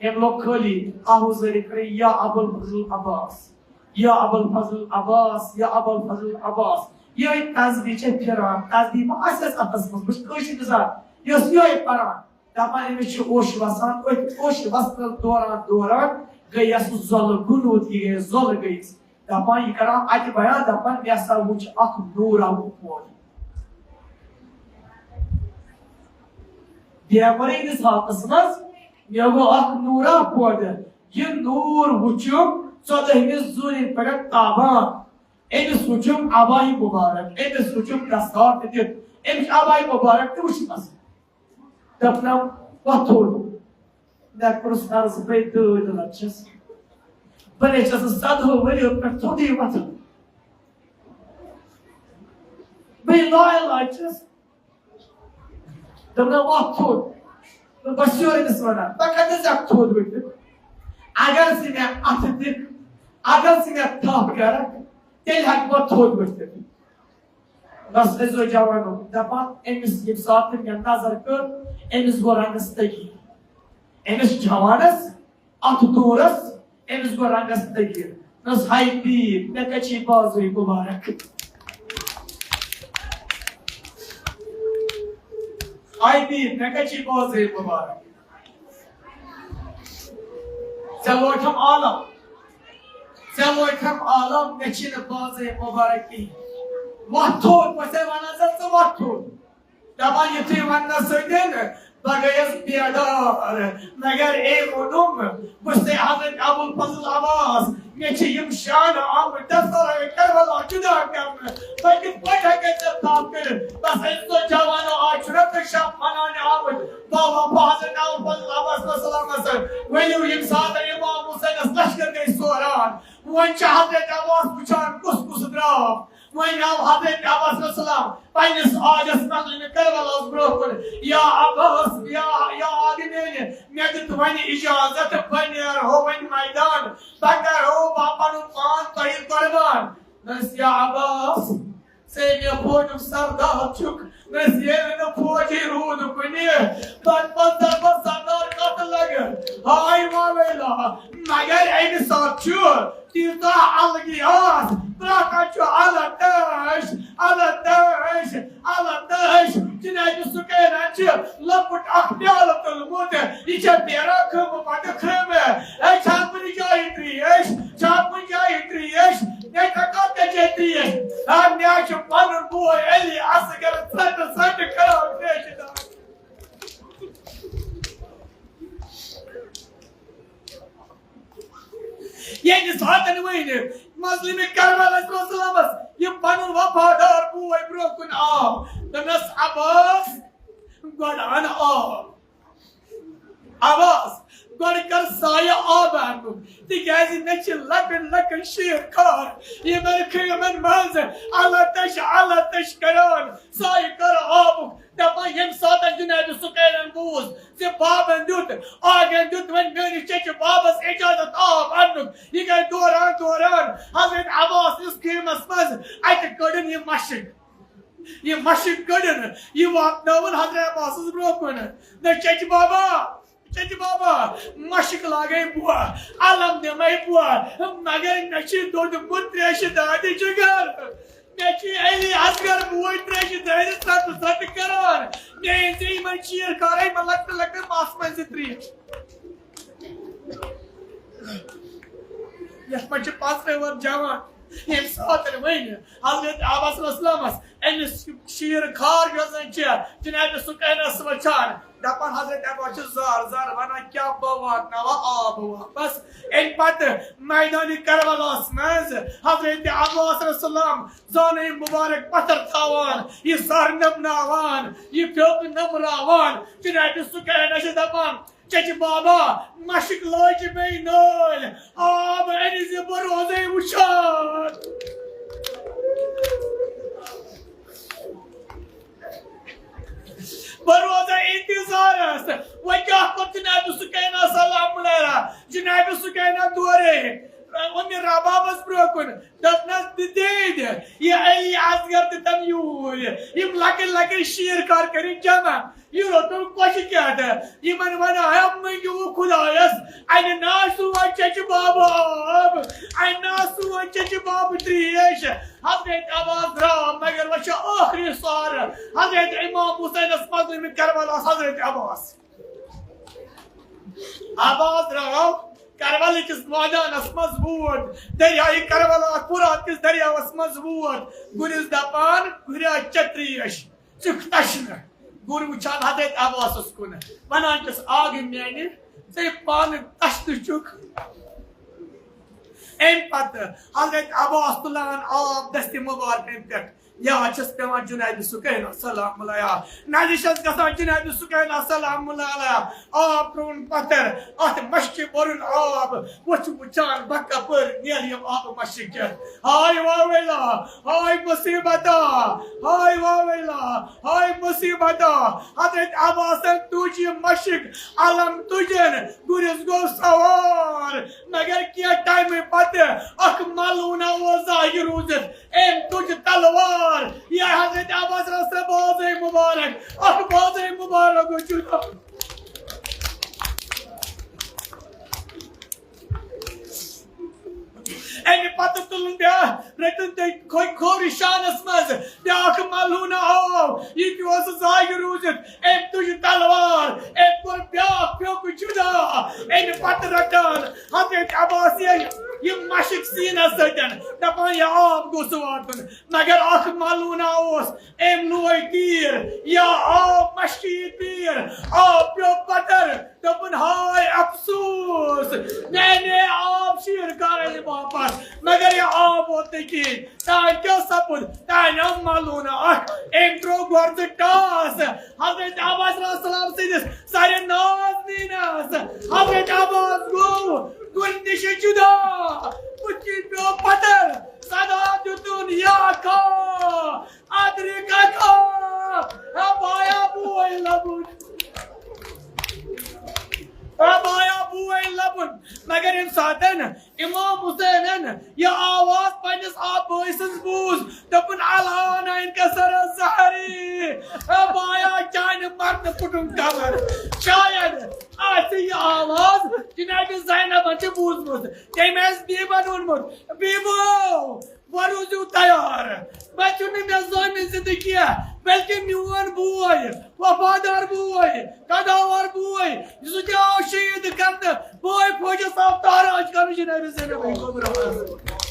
أمۍ لوٚگ خٲلی آہوزٲری کَرٕنۍ، "یا ابوالفضل عباس، یا ابوالفضل عباس، یا ابوالفضل عباس۔" یِہوٚے تسبیح چھےٚ پھِران۔ تسبیح ما آسٮ۪س اَتھَس منٛز؟ بہٕ چھُس کٲشِر بِزار، یہِ ٲس یِہوٚے پَران۔ دَپان، أمِس چھُ اوٚش وَسان، أتھۍ اوٚش وَسنَس دوران دوران گٔیَس زۄلہٕ، گُنوٗد یہِ گٔیَس، زۄلہٕ گٔیَس۔ دَپان، یہِ کَران اَتہِ بیان، دَپان، مےٚ ہسا وُچھ اَکھ نوٗرا پوٚد۔ بیمٲری ہٕنٛدِس حالتَس منٛز مےٚ گوٚو اَکھ نوٗرا پوٚد۔ یہِ نوٗر وُچھُم ژۄدٲہمِس زوٗنہِ پٮ۪ٹھ تابان۔ أمِس وُچھُم عبایہِ مُبارک، أمِس وُچھُم دستار تہِ دیُت، أمِس عبایہِ مُبارک تہِ وُچھمَس۔ دَپنَم، وۄتھ تھوٚد۔ مےٚ کوٚرُس عرض، بٔے دٲدۍ لَچھَس۔ بہٕ نے چھَس نہٕ سَدہو ؤرِیو پٮ۪ٹھ تھوٚدُے وۄتھان۔ بٔے لایہِ لَچھَس۔ دوٚپنَم، وۄتھ تھوٚد۔ تہٕ بہٕ چھُس یورٕ أمِس وَنان، بہٕ کَتہِ ہٮ۪کہٕ تھوٚد ؤتھِتھ؟ اگر ژٕ مےٚ اَتھٕ دِکھ، اگر ژٕ مےٚ تھَپھ کَرَکھ، تیٚلہِ ہٮ۪کہٕ بہٕ تھوٚد ؤتھِتھ۔ بس أزیو جوانو دپان، أمِس ییٚمہِ ساتہٕ مےٚ نظر کٔر، أمِس گوٚو رنٛگس تٔگی۔ أمِس جوانس، اتھ دورس، أمِس گوٚو رنٛگس تٔگی۔ دوٚپنس، ہاے بی، مےٚ کتہِ چھِ بازٕے مُبارک؟ ہاے بی، مےٚ کتہِ چھِ بازٕے مُبارک؟ ژےٚ لوٹھم عالم، ژےٚ لوٹھم عالم، مےٚ چھِنہٕ بازے مُبارک کِہیٖنۍ۔ وۄتھ تھوٚد، بہٕ چھَسے وَنان ژےٚ، ژٕ وۄتھ تھوٚد۔ دَپان یُتھُے وَننَس سۭتۍ بہٕ گٔیَس بیدار، مگر أمۍ ووٚنُم، بہٕ چھُسے حضرت ابوالفضل عباس، مےٚ چھِ یِم شانہٕ آمٕتۍ دَفتَرَے کربلا جُدا کرنہٕ۔ بہٕ کِتھ پٲٹھۍ ہٮ۪کَے ژےٚ تھپھ کٔرِتھ؟ بَس أسۍ تو جوانو، آز چھُنہ تُہۍ شب مناونہِ آمٕتۍ؟ بابا، بہٕ حضرت وۄنۍ چھِ حضرت عباس وٕچھان کُس کُس درٛاو۔ وۄنۍ آو حضرت عباس علیہ السلام پننِس آجس مقلمِ کربلاہس برونٛہہ کُن۔ یا عباس، یا، یا آدِ میٛانہِ، مےٚ دیُت وۄنۍ اجازت، بہٕ نیرہو وۄنۍ میدان، بہٕ کرہو پنُن پان تۄہہِ قربان۔ دوٚپنس، یا عباس، ژے مےٚ فوجُک سردار چھُکھ، نہ ییٚلہِ نہٕ فوجی روٗد کُنہِ، پتہٕ پتہٕ دپس سردار کتھ لگہٕ، ہاے واویلا، مگر امہِ ساتہٕ چھُ تیٖژاہ الگی آس، پرٛٮ۪تھ چھُ الگ تٲش، الگ تٲش، الگ تٲش۔ جناب سُکینہ چھِ لۄکُٹ اکھ پیالہٕ تُلمُت، یہِ چھےٚ نیران خۭمہٕ پتہٕ خۭمہٕ۔ ہے، چھا کُنہِ جایہِ ترٛیش؟ چھا کُنہِ جایہِ ترٛیش؟ ہے، ژےٚ کَتھ ژےٚ چے ترٛیش؟ آ، مےٚ حظ چھُ پَنُن بوے علی اصغر ژَٹہٕ ژَٹہٕ کران ترٛیشہِ دار۔ ییٚمہِ ساتَن وۄنۍ مظلومِ کربلا علیہ السلامس یہِ پَنُن وفادار بوے برونٛہہ کُن آو، دوٚپنَس، عباس، گۄڈٕ اَن آب۔ عباس، گۄڈٕ کر سایہِ آب اَنُن، تِکیٛازِ مےٚ چھِ لۄکٕٹۍ لۄکٕٹۍ شیٖر خار، یِمن خۭمن منٛز الگ تش الگ تش کران۔ سایہِ کر آبُک، دپان، ییٚمہِ ساتہٕ جناب سُکینن بوٗز زِ بابن دیُت، آگن دیُت وۄنۍ میٲنِس چچہِ بابس اجازت آب اَننُک، یہِ گٔے دوران دوران حضرت عباس نِس خیمس منٛز، اَتہِ کٔڑٕن یہِ مشک۔ یہِ مشک کٔڑٕن، یہِ واتنٲوٕن حضرت عباسس برونٛہہ کُن۔ نہ چچہِ بابا، چچہِ بابا، مشک لاگے بوا، علم دِمے بوا، مگر مےٚ چھِ دوٚدمُت تریشہِ دادِ جگر۔ مےٚ چھِ علی اصغر بوے تریشہِ دادِ ژٹہٕ ژٹہٕ کران۔ مےٚ أنۍ زِ یِمن شیٖر خارے، یِمن لۄکٹٮ۪ن لۄکٹٮ۪ن ماسہٕ منٛز زِ تریش۔ یتھ منٛز چھِ پانٛژھ ترٕٛہ وُہر جوان۔ ییٚمہِ ساتہٕ وۄنۍ حضرت عباس علیہ السلامس أمِس شیٖر خار یۄس زن چھِ جناب سُکینس وٕچھان، دپان، حضرت عباس چھِ زار زار ونان، کیٛاہ بہٕ واتناوٕ آب واپس؟ امہِ پتہٕ میدانِ کربلاہس منٛز حضرت عباس علیہ السلام زانَے مُبارک پتھر تھاوان، یہِ سر نمناوان، یہِ پھیوٚک نمراوان۔ جناب سُکینہ چھِ دپان، چچہِ بابا، مشک لٲجہِ مے نٲلۍ، آب أنۍ زِ بہٕ روزے وٕچھان۔ بہٕ روزے انتظارس۔ وۄنۍ کیٛاہ کوٚر جناب سُکینہ سلام علیہا؟ جناب سُکینہ دورے اُمہِ ربابس برونٛہہ کُن۔ دوٚپنس، دِدے، یہِ علی اصغر تہِ تم یوٗرۍ۔ یِم لۄکٕٹۍ لۄکٕٹۍ شیٖر خار کٔرِکھ جمع۔ یہِ روٚٹُن کۄچہِ کیٛاہ تہٕ یِمن ونان، ہے، مٔنٛگِو خۄدایس، انہِ نا سون چچہِ بابہٕ آب، انہِ نا سون چچہِ بابہٕ تریش۔ حضرت عباس درٛاو، مگر وۄنۍ چھُ ٲخری سار۔ حضرت امام حسینس مظلومِ کربلاہس حضرت عباس۔ عباس درٛاو کربلہٕ کِس مٲدانس منٛز ووت، دریایہِ کربلا فرات کِس دریاوس منٛز ووت۔ گُرِس دپان، گُریا چتریش، ژٕ تشنہٕ۔ گُر وٕچھان حضرت عباسس کُن، ونان چھُس، آگہٕ میانہِ، ژے پانہٕ تشنہٕ چھُکھ۔ امہِ پتہٕ حضرت عباس تُلان آب دستِ مبارکن پٮ۪ٹھ، یا چھس پٮ۪وان جناب سُکینہ سلام علیہا، نَنہِ چھس گژھان جناب سُکینہ سلام علیہا، آب ترٛووُن پتھر، اتھ مشکہِ بوٚرُن آب، وٕچھ وٕچھان بہ کپٲرۍ نیرٕ یِم آبہٕ مشکہِ۔ ہاے واویلا، ہاے مصیبتا، ہاے واویلا، ہاے مصیبتا۔ حضرت عباسن تُج یہِ مشک، علم تُجن، گُرِس گوٚو سوار۔ مگر کینٛہہ ٹایمہٕ پتہٕ اکھ ملوٗنا اوس ظٲہِر روٗزِتھ۔ أمۍ تُج تلوار۔ یا حضرت عباس رسول بازے مبارک، اکھ بازے مبارک گوٚو جُدا۔ امہِ پتہٕ تُلُن بیٛاکھ، رٔٹِن تٔمۍ کھوٚ-، کھوٚر شانس منٛز، بیٛاکھ ملوٗنہٕ آو، یہِ تہِ اوس ظٲہِر روٗزِتھ، أمۍ تُج تلوار، أمۍ کوٚر بیٛاکھ پھیوٚک جُدا۔ امہِ پتہٕ رٹان حضرت عباس ییٚلہِ یہِ مشک سیٖنس سۭتۍ، دپان، یہِ آب گوٚژھ واتُن، مگر اکھ ملوٗنہٕ اوس، أمۍ لوے تیٖر، یا آو مشکہِ یہِ تیٖر، آو پیوٚو پتھر، دوٚپُن، ہاے افسوس، میانے آب شیٖر کرے واپس، مگر یہِ آب ووت نہٕ کِہیٖنۍ۔ تانۍ کیٛاہ سپُد؟ تانۍ آو ملوٗنہٕ اکھ، أمۍ ترٛوو گۄڈٕ ٹاس حضرت عباس علیہ السلام سٕنٛدِس سارے ناز نیٖنس۔ حضرت عباس گوٚو، نِش جُدا، بُتھِ پیوٚو پتھر، صدا دیُتُن یا کا، ادرکا کا، ہے بایا بوے لبُن۔ ہے بایا بوے لبُن۔ مگر ییٚمہِ ساتن امام حسینن یہِ آواز پننِس آپ بٲے سٕنٛز بوٗز، دوٚپُن، "الان انکسر الظہری۔" ہے بایا، چانہِ مرنہٕ پھُٹُن قبر۔ شاید آسہِ یہِ آواز جناب زینبن چھِ بوٗزمٕژ۔ تٔمۍ آسہِ بیبن ووٚنمُت، "بیبو، وۄنۍ روٗزِو تیار۔ وۄنۍ چھُنہٕ مےٚ زامہِ زِندٕ کینٛہہ، بلکہِ میون بوے، وفادار بوے، قداوار بوے، یُس تہِ آو شہید کرنہٕ، بوے فوجس آو تاراج کرنہٕ جناب زینب قبر منٛز۔"